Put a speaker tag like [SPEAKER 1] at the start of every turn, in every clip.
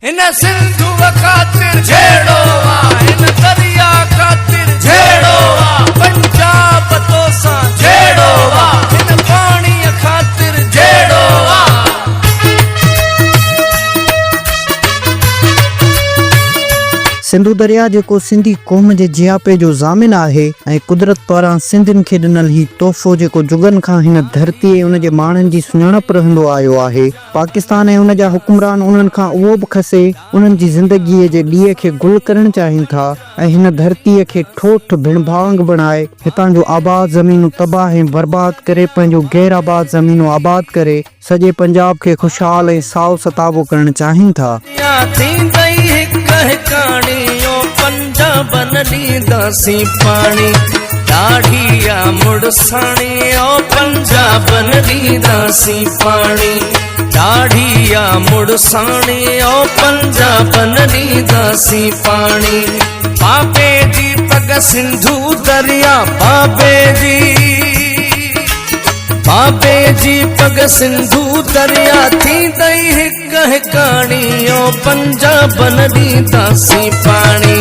[SPEAKER 1] هن سنڌوء خاطر جهيڙو آ، هن دريا خاطر جهيڙو آ، پنجاب توسان جهيڙو آ، هن پاڻيء خاطر جهيڙو آ.
[SPEAKER 2] سنڌو درياء جيڪو سنڌي قوم جي جياپي جو ضامن آهي ۽ قدرت پاران سنڌين کي ڏنل هي تحفو جيڪو جڳن کان هن ڌرتي ۽ ان جي ماڻهن جي سڃاڻپ رهندو آيو آهي، پاڪستان ۽ ان جا حڪمران انهن کان اهو به کسي انهن جي زندگيء جي ڏيئي کي گل ڪرڻ چاهين ٿا ۽ هن ڌرتيء کي ٺوٺ ڀڻڀانگ بڻائي هتان جون آباد زمينون تباهه ۽ برباد ڪري پنهنجون غير آباد زمينون آباد ڪري سڄي پنجاب کي خوشحال ۽ سائو ستابو ڪرڻ چاهين ٿا.
[SPEAKER 1] ٿيندئي هڪ هڪاڻي او پنجابن ڏينداسين پاڻي ڏاڍي آ مڙساڻي او پنجابن ڏينداسين پاڻي ڏاڍي آ مڙساڻي او پنجابن ڏينداسين پاڻي بابي جي پڳ سنڌو دريا بابي جي بابي جي پڳ سنڌو دريا ٿيندئي هڪ هڪاڻي او پنجابن ڏينداسين پاڻي.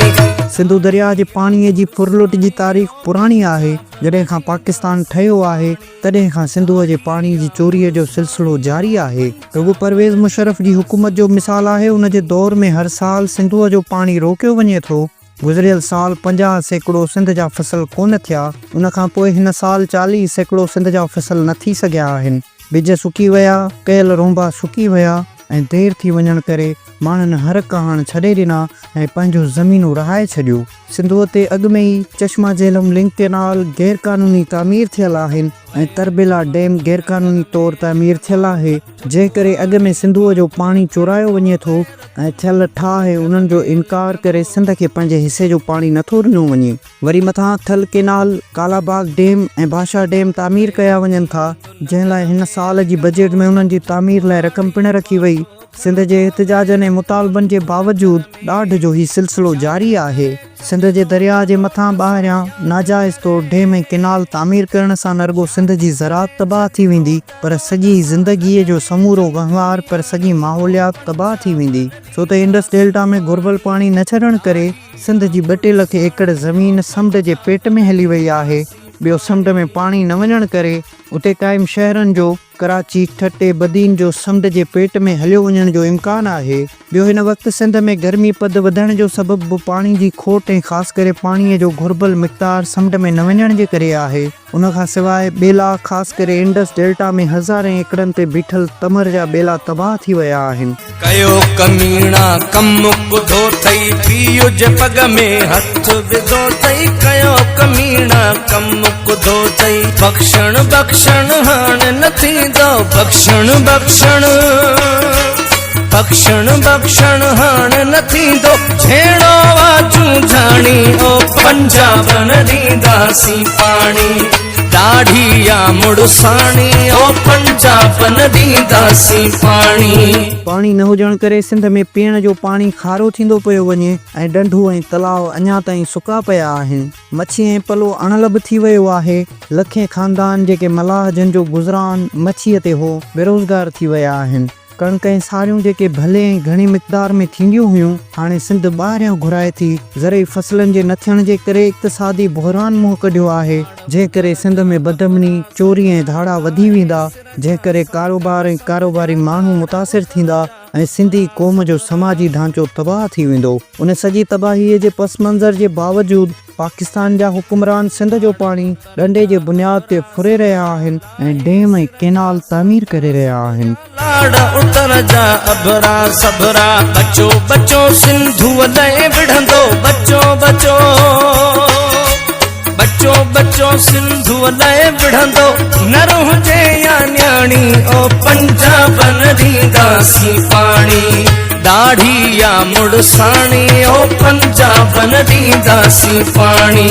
[SPEAKER 2] سنڌو درياهه جي پاڻيء جي ڦرلٽ جي تاريخ پراڻي آهي. جڏهن کان پاڪستان ٺهيو آهي، تڏهن کان سنڌوء جي پاڻي جي چوريء جو سلسلو جاري آهي. رڳو پرويز مشرف جي حڪومت جو مثال آهي، ان جي دور ۾ هر سال سنڌوء جو پاڻي روڪيو وڃي ٿو. گذريل سال 50% سنڌ جا فصل ڪونه ٿيا، ان کان پوء هن سال 40% سنڌ جا فصل نه ٿي سگهيا آهن. ٻج سڪي ويا، ڪيل رونبا سڪي ويا ۽ دير ٿي وڃڻ ڪري ماڻهن هر ڪهاڻ ڇڏي ڏنا ۽ پنهنجون زمينون رهائي ڇڏيو. سنڌوء تي اڳ ۾ ئي چشما جهلم لنڪ ڪئنال غير قانوني تعمير ٿيل آهن ۽ تربيلا ڊيم غير قانوني طور تعمير ٿيل آهي، جنهن ڪري اڳ ۾ سنڌوء جو پاڻي چورايو وڃي ٿو ۽ ٿيل ٺاهه انهن جو انڪار ڪري سنڌ کي پنهنجي حصي جو پاڻي نٿو ڏنو وڃي. وري مٿان Thal canal, Kala Bagh dam ۽ Bhasha dam تعمير ڪيا وڃن ٿا، جنهن لاء هن سال جي بجيٽ ۾ انهن جي تعمير لاء رقم پڻ رکي وئي. سنڌ جي احتجاجن ۽ مطالبن جي باوجود ڏاڍ جو هي سلسلو جاري آهي. سنڌ جي درياهه جي مٿان ٻاهريان ناجائز طور ڊيم ۽ ڪئنال تعمير ڪرڻ سان نه رڳو سنڌ جي زراعت تباهه ٿي ويندي پر سڄي زندگيء جو سمورو وهنوار پر سڄي ماحوليات تباهه ٿي ويندي ڇو ته انڊس ڊيلٽا ۾ گهربل پاڻي نه ڇڏڻ ڪري سنڌ جي ٻه ٽي لک ايڪڙ زمين سمنڊ جي پيٽ ۾ هلي وئي آهي. ٻيو سمنڊ ۾ پاڻي نه وڃڻ ڪري اتي قائم شهرن جو، ڪراچي، ٺٽي، بدين جو سمنڊ جي پيٽ ۾ هليو وڃڻ جو امڪان آهي. ٻيو هن وقت سنڌ ۾ گرمي پد وڌڻ جو سبب به پاڻي جي کوٽ ۽ خاص ڪري پاڻي جو گهربل مقدار سمنڊ ۾ نه وڃڻ جي ڪري آهي. ان کان سواء ٻيلا خاص ڪري انڊس ڊيلٽا ۾ هزارين ايڪڙن تي بيٺل تمر جا ٻيلا تباهه ٿي ويا آهن.
[SPEAKER 1] ڪيو ڪميڻا ڪم ڪڌو ٿئي پيء جي پڳ ۾ هٿ وڌو ٿئي ڪيو ڪميڻا ڪم ڪڌو ٿئي بخشڻ بخشڻ هاڻ نه ٿيندو بخشڻ بخشڻ بخشڻ بخشڻ هاڻ نه ٿيندو جهيڙو آ جونجهاڻي او پنجابن ڏينداسين پاڻي ڏاڍي آ مڙساڻي او پنجابن ڏينداسين پاڻي.
[SPEAKER 2] پاڻي نه هجڻ ڪري سنڌ ۾ پيئڻ جو پاڻي کارو ٿيندو پيو وڃي ۽ ڍنڍون ۽ تلاء اڃا تائين سڪا پيا آهن. مڇي ۽ پلو اڻلڀ ٿي ويو آهي. لکين خاندان جيڪي ملاح جن جو گذران مڇيء تي هو، بيروزگار ٿي ويا آهن. ڪڻڪ ۽ ساريون جيڪي ڀلي ۽ گهڻي مقدار ۾ ٿينديون هيون، هاڻي سنڌ ٻاهريان گهرائي ٿي. زرعي فصلن جي نه ٿيڻ جي ڪري اقتصادي بحران منهن ڪڍيو آهي، جنهن ڪري سنڌ ۾ بدامني، چوري ۽ ڌاڙا وڌي ويندا، جنهن ڪري ڪاروبار ۽ ڪاروباري ماڻهو متاثر ٿيندا ۽ سنڌي قوم جو سماجي ڍانچو تباهه ٿي ويندو. ان سڄي تباهيء جي پس منظر جي باوجود پاڪستان جا حڪمران سنڌ جو پاڻي ڏنڊي جي بنياد تي ڦري رهيا آهن ۽ ڊيم ۽ ڪينال تعمير ڪري رهيا آهن.
[SPEAKER 1] لاڙ اتر جا اڀرا سڀرا بچو بچو سنڌوء لئه وڙهندو بچو بچو بچو بچو سنڌوء لئه وڙهندو نر هجي يا نياڻي او پنجابن ڏينداسين پاڻي ڏاڙهي يا مڙساڻي او پنجابن ڏينداسين پاڻي.